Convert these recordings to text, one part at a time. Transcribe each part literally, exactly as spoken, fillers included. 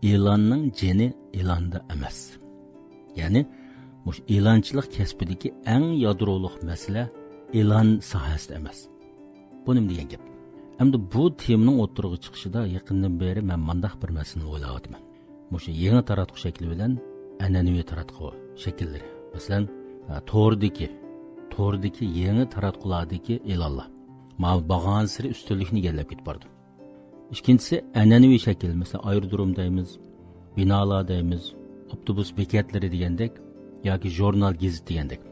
ئېلاننىڭ جېنى ئېلاندا ئەمەس. يەنى، مۇشۇ ئېلانچىلىق كەسپىدىكى ئەڭ يادرولۇق مەسىلە ئېلان ساھەسىدە ئەمەس. بۇ نېمە دېگەن گەپ؟ ئەمدى بۇ تېمىنىڭ ئوتتۇرىغا چىقىشىدا يېقىندىن بېرى مەن مانداق بىر مەسىلىنى ئويلاۋاتىمەن. مۇشۇ يېڭى تاراتقۇ شەكلى بىلەن ئەنئەنىۋى تاراتقۇ شەكىللىرى. مەسىلەن، توردىكى، توردىكى يېڭى تاراتقۇلاردىكى ئېلانلار. ماۋۇ بارغانسېرى ئۈستۈنلۈكنى ئىگىلەپ كېتىپ بارىدۇ. ئىككىنچىسى، ئەنئەنىۋى شەكىل، مەسىلەن، ئايرودروم دەيمىز، بىنالار دەيمىز، ئاپتوبۇس بېكەتلىرى دېگەندەك ياكى ژۇرنال، گېزىت دېگەندەك.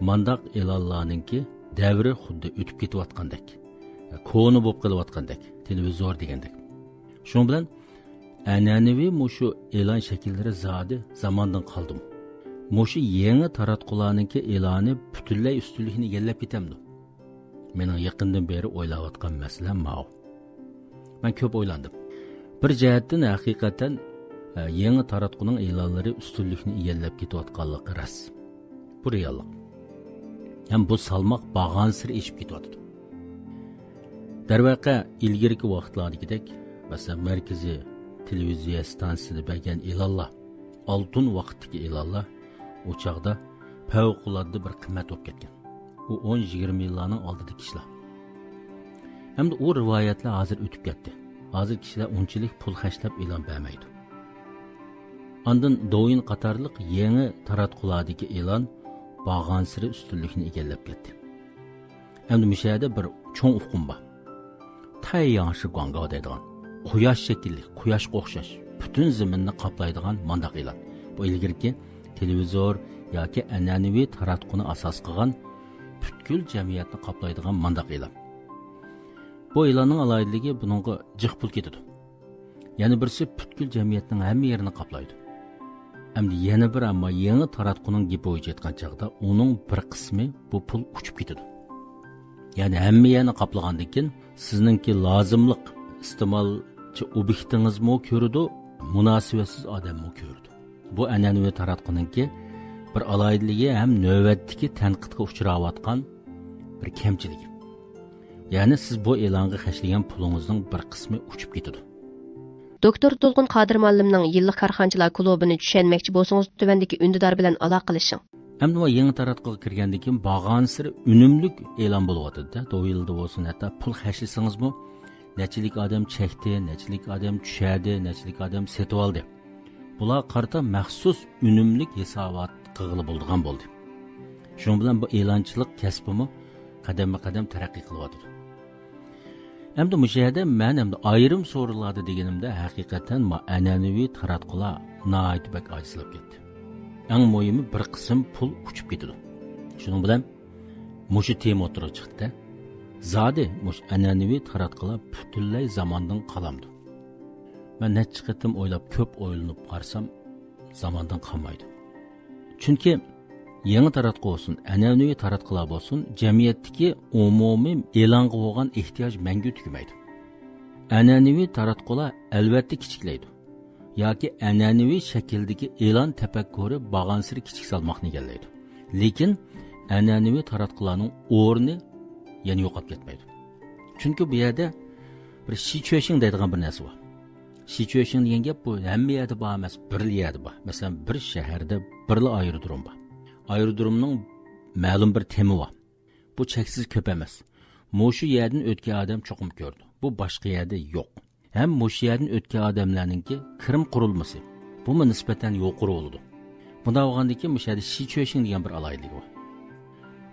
مانداق ئېلانلارنىڭكى دەۋرى خۇددى ئۆتۈپ كېتىۋاتقاندەك، كونا بولۇپ قېلىۋاتقاندەك، تېلېۋىزور دېگەندەك. شۇنىڭ بىلەن ئەنئەنىۋى مۇشۇ ئېلان شەكىللىرى زادى زاماندىن قالدىمۇ؟ مۇشۇ يېڭى تاراتقۇلارنىڭكى ئېلانى پۈتۈنلەي ئۈستۈنلۈكنى ئىگىلەپ كېتەمدۇ؟ مېنىڭ يېقىندىن بېرى ئويلاۋاتقان مەسىلەم ماۋۇ. مەن كۆپ ئويلاندىم. بىر جەھەتتىن ھەقىقەتەن، ئە، يېڭى تاراتقۇنىڭ ئېلانلىرى ئۈستۈنلۈكنى ئىگىلەپ كېتىۋاتقانلىقى راست. بۇ رېئاللىق. ھەم بۇ سالماق بارغانسېرى ئېشىپ كېتىۋاتىدۇ. دەرۋەقە، ئىلگىرىكى ۋاقىتلاردىكىدەك، مەسىلەن، مەركىزىي تېلېۋىزىيە ئىستانسىسىدا بەرگەن ئېلانلار، ئالتۇن ۋاقىتتىكى ئېلانلار ئۇ چاغدا پەۋقۇلئاددە بىر قىممەت بولۇپ كەتكەن. ئۇ ئون يىگىرمە يىللارنىڭ ئالدىدىكى ئىشلار. ئەمدى ئۇ رىۋايەتلەر ھازىر ئۆتۈپ كەتتى. ھازىر كىشىلەر ئۇنچىلىك پۇل خەجلەپ ئېلان بەرمەيدۇ. ئاندىن دوۋيىن قاتارلىق يېڭى تاراتقۇلاردىكى ئېلان بارغانسېرى ئۈستۈنلۈكنى ئىگىلەپ كەتتى. ئەمدى مۇشۇ يەردە بىر چوڭ ئۇقۇم بار. تەيياڭشى گۇاڭگاۋ دەيدىغان، قۇياش شەكىللىك، قۇياشقا ئوخشاش، پۈتۈن زېمىننى قاپلايدىغان مانداق ئېلان. بۇ ئىلگىرىكى تېلېۋىزور ياكى ئەنئەنىۋى تاراتقۇنى ئاساس قىلغان پۈتكۈل جەمئىيەتنى قاپلايدىغان مانداق ئېلان. بۇ ئېلاننىڭ ئالاھىدىلىكى، بۇنىڭغا جىق پۇل كېتىدۇ. يەنە بىرسى، پۈتكۈل جەمئىيەتنىڭ ھەممە يېرىنى قاپلايدۇ. ئەمدى يەنە بىر، ئەمما يېڭى تاراتقۇنىڭ گېپى بويىچە ئېيتقان چاغدا، ئۇنىڭ بىر قىسمى بۇ پۇل ئۇچۇپ كېتىدۇ. يەنى ھەممە يەرنى قاپلىغاندىن كېيىن، سىزنىڭكى لازىملىق ئىستېمالچى ئوبيېكتىڭىزمۇ كۆرىدۇ، مۇناسىۋەتسىز ئادەممۇ كۆرىدۇ. بۇ ئەنئەنىۋى تاراتقۇنىڭكى بىر ئالاھىدىلىكى ھەم نۆۋەتتىكى تەنقىدكە ئۇچراۋاتقان بىر كەمچىلىكى. يەنى سىز بۇ ئېلانغا خەجلىگەن پۇلىڭىزنىڭ بىر قىسمى ئۇچۇپ كېتىدۇ. دوكتور تۇلغۇن قادىر مۇئەللىمنىڭ يىللىق كارخانىچىلار كۇلۇبىنى چۈشەنمەكچى بولسىڭىز، تۆۋەندىكى ئۈندىدار بىلەن ئالاقىلىشىڭ. ئەمدى مانا يېڭى تاراتقۇغا كىرگەندىن كېيىن بارغانسېرى ئۈنۈملۈك ئېلان بولۇۋاتىدۇ-دە. دوۋيىندا بولسۇن، ھەتتا پۇل خەجلىسىڭىزمۇ، نەچچىلىك ئادەم چەكتى، نەچچىلىك ئادەم چۈشەردى، نەچچىلىك ئادەم سېتىۋالدى. بۇلارغا قارىتا مەخسۇس ئۈنۈملۈك ھېسابات قىلغىلى بولىدىغان بولدى. شۇنىڭ بىلەن بۇ ئېلانچىلىق كەسپىمۇ قەدەممۇ قەدەم تەرەققىي قىلىۋاتىدۇ. ئەمدى مۇشۇ يەردە مەن ئەمدى ئايرىم سورۇنلاردا دېگىنىمدە، ھەقىقەتەن ما-، ئەنئەنىۋى تاراتقۇلار ناھايىتى بەك ئاجىزلاپ كەتتى. ئەڭ مۇھىمى، بىر قىسىم پۇل ئۇچۇپ كېتىدۇ. شۇنىڭ بىلەن مۇشۇ تېما ئوتتۇرىغا چىقتى-دە. زادى مۇشۇ ئەنئەنىۋى تاراتقۇلار پۈتۈنلەي زاماندىن قالامدۇ؟ مەن نەچچە قېتىم ئويلاپ، كۆپ ئويلىنىپ قارىسام، زاماندىن قالمايدۇ. چۈنكى يېڭى تاراتقۇ بولسۇن، ئەنئەنىۋى تاراتقۇلار بولسۇن، جەمئىيەتتىكى ئومۇمىي ئېلانغا بولغان ئېھتىياج مەڭگۈ تۈگىمەيدۇ. ئەنئەنىۋى تاراتقۇلار ئەلۋەتتە كىچىكلەيدۇ ياكى ئەنئەنىۋى شەكىلدىكى ئېلان تەپەككۇرى بارغانسېرى كىچىك سالماقنى ئىگىلەيدۇ. لېكىن ئەنئەنىۋى تاراتقۇلارنىڭ ئورنى يەنە يوقاپ كەتمەيدۇ. چۈنكى بۇ يەردە بىر شىچۈەشىڭ دەيدىغان بىر نەرسە بار. شىچۈەشىڭ دېگەن گەپ بۇ ھەممە يەردە بار ئەمەس، بىرلا يەردە بار. مەسىلەن، بىر شەھەردە بىرلا ئايرودروم بار. ئايرودرومنىڭ مەلۇم بىر تېمى بار. بۇ چەكسىز كۆپ ئەمەس. مۇشۇ يەردىن ئۆتكەن ئادەم چوقۇم كۆرىدۇ. بۇ باشقا يەردە يوق. ھەم مۇشۇ يەردىن ئۆتكەن ئادەملەرنىڭكى كىرىم قۇرۇلمىسى بۇمۇ نىسبەتەن يۇقىرى بولىدۇ. بۇنداق بولغاندىكىن مۇشۇ يەردە شىچۈەشىڭ دېگەن بىر ئالاھىدىلىكى بار.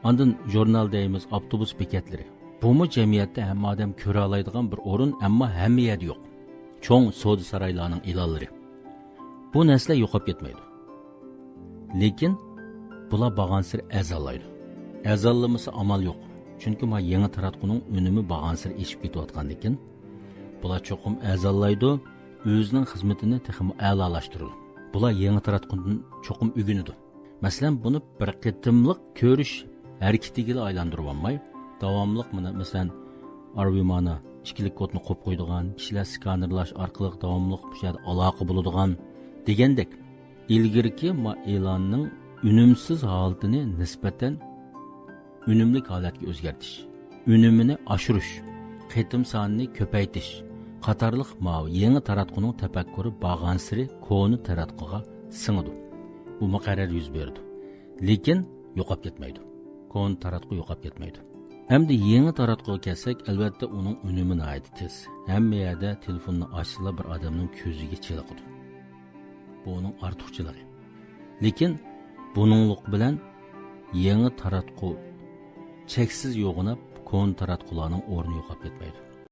ئاندىن ژۇرنال دەيمىز، ئاپتوبۇس بېكەتلىرى. بۇمۇ جەمئىيەتتە ھەممە ئادەم كۆرەلەيدىغان بىر ئورۇن، ئەمما ھەممە يەردە يوق. چوڭ سودا سارايلارنىڭ ئېلانلىرى. بۇ نەرسىلەر يوقاپ كەتمەيدۇ. لېكىن بۇلار بارغانسېرى ئەرزانلايدۇ. ئەرزانلىمىسا ئامال يوق. چۈنكى ما يېڭى تاراتقۇنىڭ ئۈنۈمى بارغانسېرى ئېشىپ كېتىۋاتقاندىكىن، بۇلار چوقۇم ئەرزانلايدۇ، ئۆزىنىڭ خىزمىتىنى تېخىمۇ ئەلالاشتۇرىدۇ. بۇلار يېڭى تاراتقۇدىن چوقۇم ئۆگىنىدۇ. مەسىلەن، بۇنى بىر قېتىملىق كۆرۈش ھەرىكىتىگىلا ئايلاندۇرۇۋالماي، داۋاملىق مانا، مەسىلەن، ئارۋىمانا ئىككىلىك كودنى قويۇپ قويىدىغان، كىشىلەر سكانېرلاش ئارقىلىق داۋاملىق مۇشۇ يەردە ئالاقە بولىدىغان دېگەندەك، ئىلگىرىكى ما ئېلاننىڭ ئۈنۈمسىز ھالىتىنى نىسبەتەن ئۈنۈملۈك ھالەتكە ئۆزگەرتىش، ئۈنۈمىنى ئاشۇرۇش، قېتىم سانىنى كۆپەيتىش، قاتارلىق ماۋۇ يېڭى تاراتقۇنىڭ تەپەككۇرى بارغانسېرى كونا تاراتقۇغا سىڭىدۇ. بۇ مۇقەررەر يۈز بېرىدۇ. لېكىن يوقاپ كەتمەيدۇ. كونا تاراتقۇ يوقاپ كەتمەيدۇ. ئەمدى يېڭى تاراتقۇغا كەلسەك، ئەلۋەتتە ئۇنىڭ ئۈنۈمى ناھايىتى تېز. ھەممە يەردە تېلېفوننى ئاچسىلا بىر ئادەمنىڭ كۆزىگە چېلىقىدۇ. بۇ ئۇنىڭ ئارتۇقچىلىقى. لېكىن بۇنىڭلىق بىلەن يېڭى تاراتقۇ چەكسىز يوغىناپ، كونا تاراتقۇلارنىڭ ئورنى يوقاپ كەتمەيدۇ.